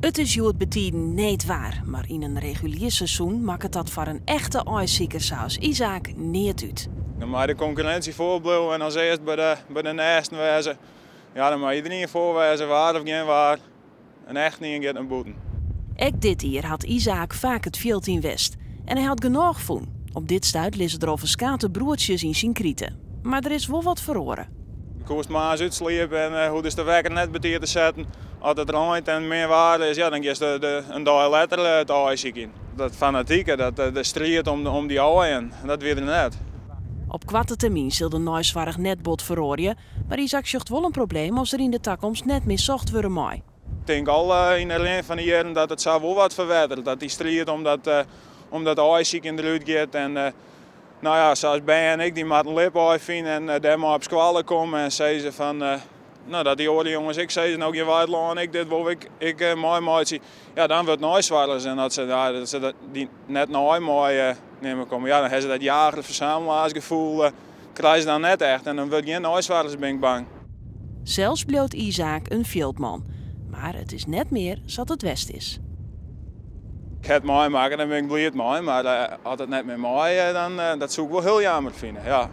It is hjoed betiden needwaar, mar yn in regulier seizoen makket dat foar in echte aaisiker sa as Isaac neat út. Dan mei de konkurrinsje foarbliuwe en as earst by de nêsten wêze. Ja, dan mei iderien foar wêze, waar of gjin waar. In echtenien giet nei bûten. Ek dit jier hat Isaac faak it fjild yn west en hy hat genôch fûn. Op dit stuit lizze der al ferskate broedsjes yn syn krite. Mar der is wol wat feroare. Do koest moarns útsliepe en hoegdest de wekker net betiid te setten. As it reint en min waar is, ja, dan giest in dei letter it aaisykjen. Dat fanatike, dat, de striid om dy aaien, dat wie der net. Op koarte termyn sil de neisoarch net bot feroarje, mar Isaac sjocht wol in probleem as der yn de takomst net mear socht wurde mei. Ik tink al yn de rin fan de jierren dat it sa wol wat ferwetteret. Dat dy striid om dat aaisykjen derút giet. En no ja, sa as bern ek, dy moatte in ljipaai fine en dêrmei op skoalle komme en sizze fan, no, dat dy oare jonges ek sizze, no gean wy it lân ek, dit wol ik meimeitsje. Ja, dan wurdt neisoargers en dat se, ja, dat se dat dy net nei mei nimme komme. Ja, dan ha se dat jager-fersamelaarsgefoel, krije se dan net echt en dan wurdt gjin neisoargers, bin ik bang. Sels bliuwt Isaac in fjildman, mar it is net mear sa't it west is. Ik ha it meimakke, dêr bin ik bliid mei, mar as it net mear mei, dan dat soe ik wol hiel jammer fine. Ja.